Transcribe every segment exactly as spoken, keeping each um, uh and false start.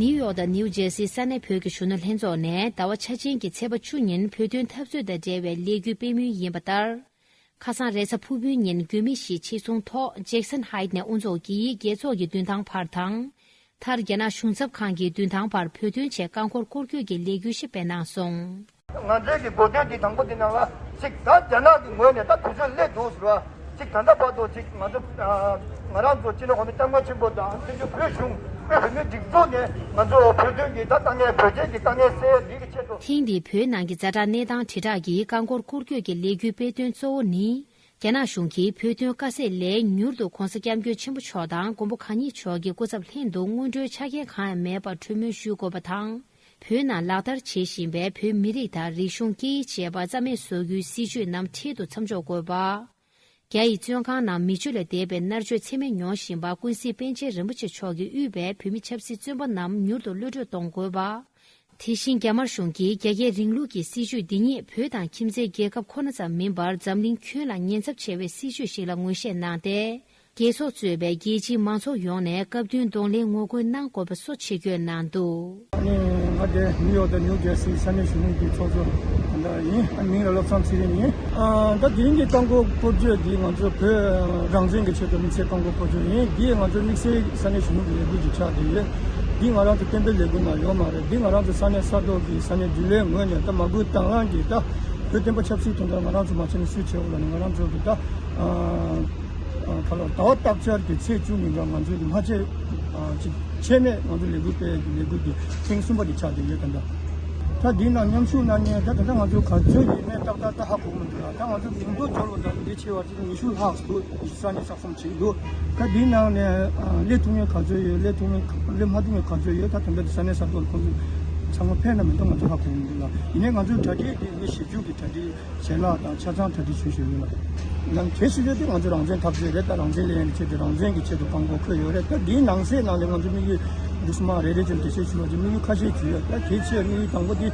ནིའུ་ཡོག་དང་ནིའུ་ཇེར་སིའི་ས་གནས་བོད་ཀྱི་གཞོན་ནུ་ལྷན་ཚོགས་ནས་ཟླ་བ་འཆར་ཅན་གྱི་ཚེས་པ་བཅུ་ཉིན་བོད་དོན་འཐབ་རྩོད་དང་འབྲེལ་བའི་ལས་འགུལ་སྤེལ་མུས་ཡིན་པ་ལྟར། ཁ་སང་རེས་གཟའ་ཕུར་བུའི་ཉིན་དགོས་དམིགས་བཞིའི་ཆེད་བཟུང་ཐོག་ཇེག་སན་ཧའིཊ་ནས་དབུ་འཛུགས་ཀྱིས་རྒྱལ་ཚོགས་ཀྱི་མདུན་ཐང་བར་དང་། མཐར་རྒྱ་ནག་གཞུང་ཚབ་ཁང་གི་མདུན་ཐང་བར་བོད་དོན་ཆེད་རྐང་འཁོར་སྐོར་སྐྱོད་ཀྱི་ལས་འགུལ་ཞིག་སྤེལ་གནང་སོང་། ང་ཚོའི་གི་འགོ་སྟོན་འདི་དང་པོ་འདི་ནང་ལ་ཅིག་ད་རྒྱ་ནག་གི་ངོས་ནས་ད་དུས་ཚོད་སླེབས་འདུག་ཟེར་བ་ཅིག་ད་ལྟ་བར་དུ་ཅིག་ང་ཚོ་ང་རང་ཚོ་སྤྱི་ནོར་གོང་མའི་སྐྱབས་མགོན་ཆེན་པོ་དང་བཙན་བྱོལ་བོད་གཞུང་བོད་མིའི་སྒྲིག་འཛུགས་ནས་ང་ཚོ་བོད་དོན་གྱི་ད་དཀའ་ངལ་བོད་རྒྱའི་གི་དཀའ་ངལ་སེལ་ཡ་འདི་གི་ཆེད་དུ། ཐེངས་འདིའི་བོད་ནང་གི་ཛ་དྲག་གནས་སྟངས་དྲིལ་བསྒྲགས་ཀྱི་རྐང་འཁོར་སྐོར་སྐྱོད་ཀྱི་ལས་འགུལ་སྤེལ་དོན་གཙོ་བོ་ནི། རྒྱ་ནག་གཞུང་གིས་བོད་དོན་དཀའ་སེལ་སླད་མྱུར་དུ་༧གོང་ས་༧སྐྱབས་མགོན་ཆེན་པོ་མཆོག་དང་མགོན་པོ་གང་ཉིད་མཆོག་གི་སྐུ་ཚབ་ལྷན་དུ་སྔོན་འགྲོའི་ཆ་རྐྱེན་གང་ཡང་མེད་པར་གྲོས་མོལ་ཞུ་དགོས་པ་དང་། བོད་ནང་ལག་བསྟར་བྱེད་བཞིན་པའི་བོད་མི་རིགས་དང་རིག་གཞུང་སྐད་ཡིག་བཅས་པ་རྩ་མེད་བཟོ་རྒྱུའི་སྲིད་བྱུས་རྣམས་འཕྲལ་དུ་མཚམས་འཇོག་དགོས་པ། རྒྱ་ཡི་བཙོན་ཁང་ནང་མི་སྤྱོད་ལས་འདས་པའི་མནར་གཅོད་ཚད་མེད་མྱོང་བཞིན་པ་ཀུན་གཟིགས་པཎ་ཆེན་རིན་པོ་ཆེ་མཆོག་གིས་དབུས་པའི་བོད་མི་ཆབ་སྲིད་བཙོན་པ་རྣམས་མྱུར་དུ་གློད་གྲོལ་གཏོང་དགོས་པ། དེ་བཞིན་རྒྱ་དམར་གཞུང་གིས་རྒྱ་སྐྱེད་རིང་ལུགས་ཀྱི་སྲིད་བྱུས་འདི་ཉིད་བོད་དང་ཁྱིམ་མཚེས་རྒྱལ་ཁབ་ཁོ་ན་ཙམ་མིན་པར་འཛམ་གླིང་ཁྱོན་ལ་ཉེན་ཚབས་ཆེ་བའི་སྲིད་བྱུས་ཤིག་ལ་ངོས་བཞེས་གནང་སྟེ། རྒྱལ་ཚོགས་གཙོས་པའི་རྒྱལ་སྤྱིའི་མང་ཚོགས་ཡོངས་ནས་སྐབས་བསྟུན་གདོང་ལེན་ངོ་རྒོལ་གནང་དགོས་པ་སོགས་ཆེད་བསྐྱོད་གནང་འདུག་ཨ་ནི་ང་དེ་ནིའུ་ཡོག་དང་ནིའུ་ཇར་སིའི་ས་གནས་གཞོན་ནུ་གི་ཚོགས་གཙོ་དེ་འདྲ་ཡིན། ཨ་མིང་ལ་བློ་བཟང་ཚེ་རིང་ཡིན། ཨ་ད་དེ་རིང་གི་རྐང་འཁོར་སྐོར་སྐྱོད་འདི་ང་ཚོ་བོད་རང་བཙན་གྱི་ཆེད་དུ་དམིགས་བསལ་རྐང་འཁོར་སྐོར་སྐྱོད་ཡིན། འདི་ང་ཚོ་དམིགས་བསལ་ས་གནས་གཞོན་ནུ་གི་ལས་འགུལ་ཅིག་ཆགས་བསྡད་ཡོད། འདི་ང་རང་ཚོ་བསྟན་པའི་ལས་འགུལ་ནང་ཡོད་མ་རེད། འདི་ང་རང་ཚོ་ས་གནས་ས་ཐོག་གི་ས་གནས་རྒྱུན་ལས་ངོས་ནས་ད་མ་བསྐུལ་དང་བླངས་ཀྱིས་ད་བོད་བསྟན་པ་ཆབ་སྲིད་དོན་དག་ང་རང་ཚོ་མ་བྱས་ན་སུས་བྱེད་འོ་ལབ་ནས་ང་རང་ཚོ་གི་ད་ཨ་ཨ་ག་ལ་ཟླ་བ་སྟག་འཆར་གྱི་ཚེས་བཅུ་ཉིན་ཀ་ང་ཚོའི་གི་སྔ་ཕྱི་ཨ་ཅིག་ཆད་མེད་ང་ཚོ་ལས་འགུལ་སྤེལ་ཡས་ཀྱི་ལས་འགུལ་འདི་ཐེངས་གསུམ་པ་འདི་ཆགས་བསྡད་ཡོད། ད་ལྟ་ད་འདིའི་ནང་མཉམ་ཞུགས་གནང་མཁན་ད་ད་ལྟ་ང་ཚོ་ག་ཚོད་ཡིན་མིན་ཏག་ཏག་ད་ཧ་གོ་མི་འདུག་ལ། ད་ང་ཚོ་མིང་ཐོ་འབྱོར་བ་དང་འདི་ཆེ་བ་ཅིག་ཉི་ཤུ་ལྷག་འདུག་ས་གནས་ས་གསུམ་ཅིག་འདུག་ད་འདིའི་ནང་ནས་ཨ་སླེབས་ཐུབ་མཁན་ག་ཚོད་ཡོད། སླེབས་ཐུབ་མཁན་སླེབས་མ་ཐུབ་མཁན་ག་ཚོད་ཡོད། ད་ད་ལྟ་ས་གནས་ས་ཐོག་ཁོང་ཚོ་ཚང་མ་ཕེབས་ན་མི་འདུག་ང་ཚོ་ཧ་གོ་མི་འདུག་ལ། ཡིན་ནའི་ང་ཚོའི་གྲ་སྒྲིག་དེ་མི་བཞི་བཅུ་གི་གྲ་སྒྲིག་ཞལ་ལག་དང་ཆ་ཚང་གྲ་སྒྲིག་ཞུས་ཞུས་ཡོད་ལ། ཡང་གལ་ཆེ་ཤོས་དེ་ང་ཚོ་རང་བཙན་འཐབ་རྩོད་རེད། ད་རང་བཙན་ལེན་ཡག་གི་ཆེད་དུ་རང་བཙན་གྱི་ཆེད་དུ་རྐང་འཁོར་འཁོད་ཡོད་རེད། ད་འདིའི་ནང་གསེས་ནང་ལས་ང་ཚོ་དམིགས་ཡུལ་འདི་སུ་མ་རེ་རེ་བྱས་འགྲེལ་བཤད་ཞུ་བ་ཅིག་དམིགས་ཡུལ་ཁ་ཤས་ཅིག་ཡོད། ད་གལ་ཆེ་དམིགས་ཡུལ་དང་པོ་དེ་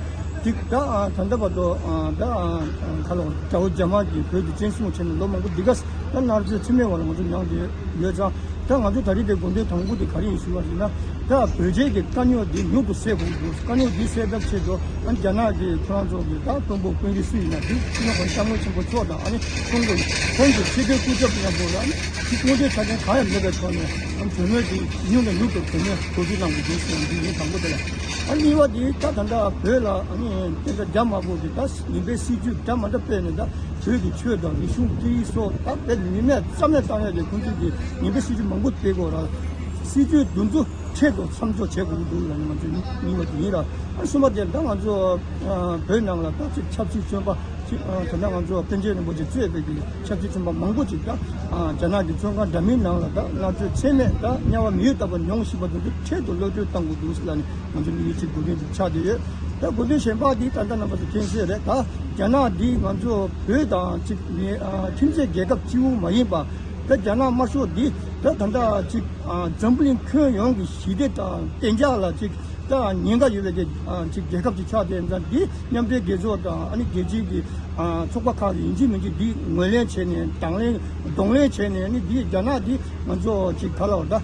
ཅིག་ད་ཨ་ད་ལྟ་བར་དུ་ཨ་ད་ཨ་ཁ་ལོ་དགྲ་བོ་རྒྱ་དམར་གྱིས་བོད་དུ་བཙན་བཟུང་བྱས་ནས་ལོ་མང་པོ་འདི་ག་ད་མནར་གཅོད་ཚད་མེད་བ་ལ་ང་ཚོ་མྱངས་ཏེ་ཡོད་ཙང་། ད་ང་ཚོ་ད་རེས་དེ་དགོས་འདུན་དང་པོ་དེ་ག་རེ་ཡིན་ཞུ་བ་ཡིན་ན། ད་བོད་རྒྱའི་གི་དཀའ་རྙོག་འདི་མྱུར་དུ་སེལ་དགོས་འདུག་དཀའ་རྙོག་འདི་སེལ་ཐབས་ཆེད་དུ་ཨ་ནི་རྒྱ་ནག་གི་ཁོ་རང་ཚོ་གི་ད་དཔོན་པོ་དཔོན་རིགས་སུ་ཡིན་ན་འདི་སྤྱི་ནོར་གོང་ས་སྐྱབས་མགོན་ཆེན་པོ་མཆོག་དང་ཨ་ནི་ཁོང་གི་ཁོང་གི་ཆེ་མཐོའི་སྐུ་ཚབ་མཉམ་པོ་ལ་ཨ་ནི་སྔོན་འགྲོའི་ཆ་རྐྱེན་གང་ཡང་མེད་པའི་ཐོག་ནས་ཨ་ནི་གྲོས་མོལ་འདི་མྱུར་ནས་མྱུར་དུ་གྲོས་མོལ་གོ་སྒྲིག་གནང་དགོས་འདུག་ཟེར་ཡང་འདི་ཡིན། དང་པོ་དེ་ལ་ཨ་ནི་གཉིས་པ་འདི་ད་ད་ལྟ་བོད་ལ་ཨ་ནི་སྐད་ཆ་རྒྱ་དམར་པོ་གི་ད་ཉིན་པའི་སྲིད་ཇུས་འདྲ་མ་འདྲ་སྤེལ་ནས་ད། བོད་ཀྱི་ཆོས་དང་རིག་གཞུང་སྐད་ཡིག་སོགས་ད་དཔེ་མི་མེད་རྩ་མེད་བཏང་ཡག་གི་ཁོང་ཚོས་ཀྱི་ཉིན་པའི་སྲིད་ཇུས་མང་པོ་སྤེལ་དགོས་ར། སྲིད་ཇུས་འདི་ཚོ་འཕྲལ་དུ་མཚམས་འཇོག་བྱེད་དགོས་ཀྱི་འདུག་ལབ་ནས་ང་ཚོས་གཉིས་པ་དེ་ཡིན་ར། ཨ་གསུམ་པ་དེ་ད་ང་ཚོ་བོད་ནང་ལ་ད་ཅིག་ཆབ་སྲིད་བཙོན་པ་ཅིག་ད་ལྟ་ང་ཚོ་པཎ་ཆེན་རིན་པོ་ཆེ་གཙོས་པའི་གི་ཆབ་སྲིད་བཙོན་པ་མང་པོ་ཅིག་ད་རྒྱ་ནག་གི་བཙོན་ཁང་འདྲ་མིན་ནང་ལ་ད་མནར་གཅོད་ཚད་མེད་ད་དམྱལ་བ་མི་ཡུལ་ལྟ་བུ་མྱོང་བཞིན་པ་དེ་ཚོ་འཕྲལ་དུ་གློད་གྲོལ་གཏང་དགོས་འདུག་ལབ་ནས། ང་ཚོ་དམིགས་ཡུལ་གཅིག་དགོས་འདུན་གཅིག་ཆགས་བསྡད་ཡོད། ད་དགོས་འདུན་གཞན་པ་འདི་ད་ལྟ་རྣམ་པ་ཚོ་མཁྱེན་གསལ་རེད། ད་རྒྱ་ནག་འདི་ང་ཚོ་བོད་དང་གཅིག་མི་ཨ་ཁྱིམ་མཚེས་རྒྱལ་ཁབ་གཅིག་པུ་མ་ཡིན་པ། ད་རྒྱ་ནག་དམར་ཤོག་འདི་ད་ད་ལྟ་གཅིག་ཨ་འཛམ་བུ་གླིང་ཁྱོན་ཡོངས་ཀྱི་ཞི་བདེ་དང་གཏན་འཇགས་ལ་གཅིག་ད་ཉེན་ཁ་ཡོད་པའི་གི་ཨ་གཅིག་རྒྱལ་ཁབ་ཅིག་ཆགས་བསྡད་ཙང་། འདི་མཉམ་འབྲེལ་རྒྱལ་ཚོགས་དང་ཨ་ནི་རྒྱལ་སྤྱིའི་གི་ཨ་ཚོགས་པ་ཁག་གིས་ཡིན་གཅིག་མིན་གཅིག་འདི་ངོས་ལེན་བྱས་ནས་དང་ལེན་གདོང་ལེན་བྱས་ནས་ནི་འདི་རྒྱ་ནག་འདི་ང་ཚོ་ཅིག་ག་ལ་བ་ད་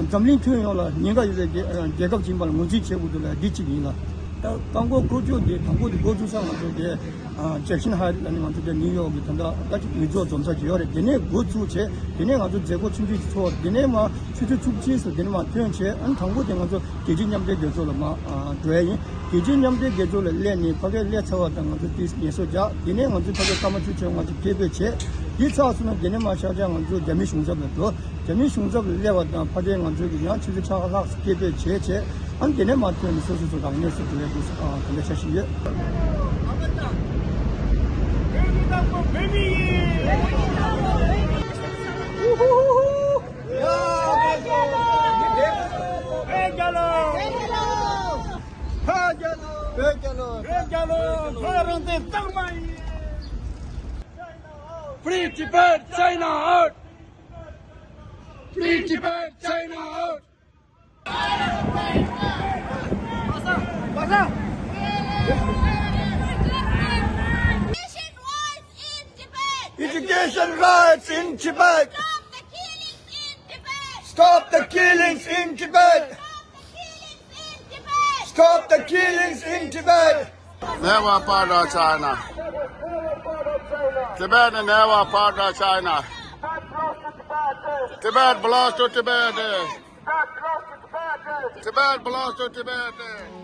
འཛམ་གླིང་ཁྱོན་ཡོངས་ལ་ཉེན་ཁ་ཡོད་པའི་རྒྱལ་རྒྱལ་ཁབ་ཅིག་ཡིན་པ་ལ་ངོས་འཛིན་བྱེད་དགོས་འདུག་ལ། འདི་གཅིག་ཡིན་ལ། ད་རྐང་འཁོར་སྐོར་སྐྱོད་འདི་དང་པོ་འདི་འགོ་བཙུགས་ས་ང་ཚོ་གི་ཨ་ཇེག་སན་ཧའེཊ་ལ་ནི་ང་ཚོ་དེ་ནིའུ་ཡོག་གི་ད་ལྟ་ད་ཅིག་མི་ཚོགས་འཛོམས་ས་ཅིག་ཡོད་རེད། དེ་ནས་འགོ་བཙུགས་བྱས་དེ་ནས་ང་ཚོ་མཛད་སྒོ་ཆུང་ཆུང་ཅིག་ཚོགས། དེ་ནས་མ་ཆུ་ཚོད་བཅུ་གཅིག་སུ་དེ་ནས་མ་ཐོན་བྱས། ཨ་ནི་དང་པོ་དེ་ང་ཚོ་རྒྱལ་སྤྱིའི་མཉམ་འབྲེལ་རྒྱལ་ཚོགས་ལ་མ་ཨ་འགྲོ་ཡ་ཡིན། རྒྱལ་སྤྱིའི་མཉམ་འབྲེལ་རྒྱལ་ཚོགས་ལ་སླེབས་ནས་ཕ་གིར་སླེབས་ཚར་བ་དང་ང་ཚོ་དེ་ངལ་གསོ་རྒྱག་དེ་ནས་ང་ཚོ་ཕ་གིར་སྐར་མ་བཅུ་ཕྱེད་ལྔ་ཅིག་སྐད་འབོད་བྱས། དེ་ཚར་སོང་ན་དེ་ནས་མ་ཤར་ཤར་ང་ཚོ་རྒྱ་མི་གཞུང་ཚབ་ལ་འགྲོ། རྒྱ་མི་གཞུང་ཚབ་ལ་སླེབས་པ་དང་ཕ་གིར་ང་ཚོ་གི་ཡང་ཆུ་ཚོད་ཕྱེད་ཀ་ལྷག་སྐད་འབོད་བྱས་བྱས། ཨ་ནི་དེ་ནས་མ་ཐོན་ནས་སོ་སོ་སོ་རང་གནས་སུ་འགྲོ་ཡ་འདུག་ཟེར་ཨ་དེ་འདྲ་འཆར་གཞི་ཡོད། Free Tibet, China out! Free Tibet, China out! Education rights in Tibet! Stop the killings in Tibet! Stop the killings in Tibet! Stop the killings in Tibet! Killings in Tibet. Never part of China. Tibet never part of China. Tibet belongs to Tibet. Tibet belongs to Tibet.